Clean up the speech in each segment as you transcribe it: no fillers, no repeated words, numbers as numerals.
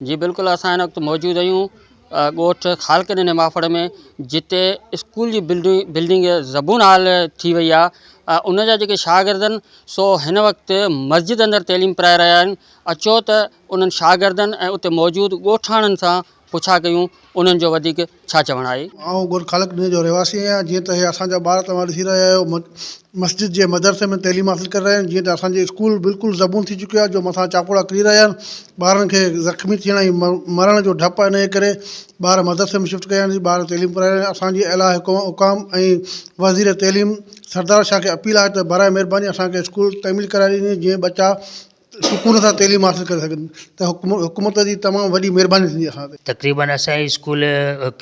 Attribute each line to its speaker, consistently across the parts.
Speaker 1: جي بلڪل اسان هن وقت موجود آهيون ڳوٺ خالقڏني ماڦڙ ۾ جتي اسڪول جي بلڊنگ بلڊنگ زبون حال ٿي وئي آهي ان جا جيڪي شاگرد آهن سو هن وقت مسجد اندر تعليم پرائي رهيا آهن اچو ته انهن شاگردن ۽ اتي موجود ڳوٺاڻن سان پڇا ڪيون انهن جو وڌيڪ ڇا چوڻ آهي.
Speaker 2: آئون ڳوٺ خالق ڏني جو رهواسي آهيان جيئن ته هي اسان جا ٻار توهان ڏسي رهيا آهيو مسجد جي مدرسي ۾ تعليم حاصل ڪري رهيا آهن جيئن ته اسان جي اسڪول بلڪل زبون ٿي چڪي آهي جو مٿان چاپوڙا ڪري رهيا آهن ٻارن کي زخمي ٿيڻ ۽ مرڻ جو ڊپ آهي ان جي ڪري ٻار مدرسي ۾ شفٽ ڪيا آهن ٻار تعليم پرائي رهيا آهن اسان جي اعليٰ حڪام ۽ وزير تعليم سردار شاهه کي اپيل آهي ته برائي مهرباني اسان کي اسڪول تعمير ڪرائي ڏني جيئن ٻچا سڪون سان تعليم حاصل ڪري سگهن ته حڪومت جي تمام وڏي مهرباني ٿيندي اسان تي.
Speaker 3: تقريبن اسان جي اسڪول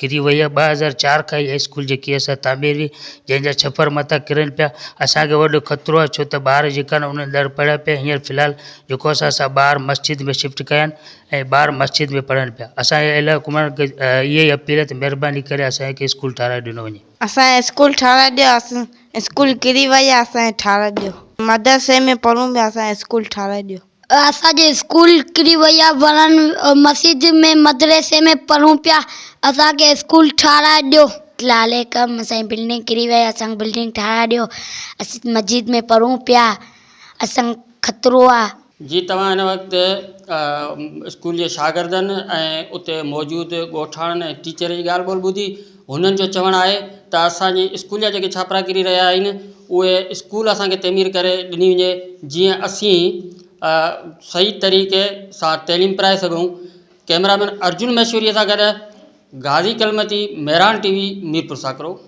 Speaker 3: ڪري وئي آهي 2004 کان اها اسڪول جيڪي اسان تعمير هئي جنهن جا ڇپر مٿان ڪرن پيا اسان کي وڏو خطرو آهي ڇو ته ٻار جيڪا آهن انهن در پڙهيا پيا هينئر في الحال جيڪو اسان اسان ٻار مسجد ۾ شفٽ ڪيا آهن ۽ ٻار مسجد ۾ پڙهن پيا اسان جي اعليٰ حڪمران کي اها ئي اپيل آهي ته مهرباني ڪري اسان کي اسڪول ٺهرائي ڏنو وڃي.
Speaker 4: اسان کي اسڪول ٺهرائي ڏيو اسان اسڪول ڪري وئي آ اسان کي ٺهرائي ڏيو. مدرسي ۾ پڙهون پيا اسان کي اسڪول ٺهرائي ڏيو.
Speaker 5: اسان جي اسڪول ڪري وئي آ وڻن مسجد ۾ مدرسي ۾ پڙهون پيا اسان کي اسڪول ٺهرائي ڏيو. اسلام عليڪم اسان جي بلڊنگ ڪري وئي آ اسان کي بلڊنگ ٺهرائي ڏيو اسين مسجد ۾ پڙهون پيا اسان کي خطرو آ.
Speaker 1: جي توهان هن وقت اسڪول جي شاگردن ۽ اتي موجود ڳوٺاڻن ۽ ٽيچر جي ڳالهه ٻولهه ٻڌي هنن جو چوڻ آهي ته اسان جي اسڪول جا جيڪي ڇاپرا ڪري رهيا آهن اهي اسڪول اسان کي تعمير ڪري ڏني وڃي جيئن اسين صحيح طريقي سان تعليم پرائي سگهون ڪئميرا مين ارجن مهيشوري سان گڏ غازي ڪلمتي مهراڻ ٽي وي ميرپور ساڪرو.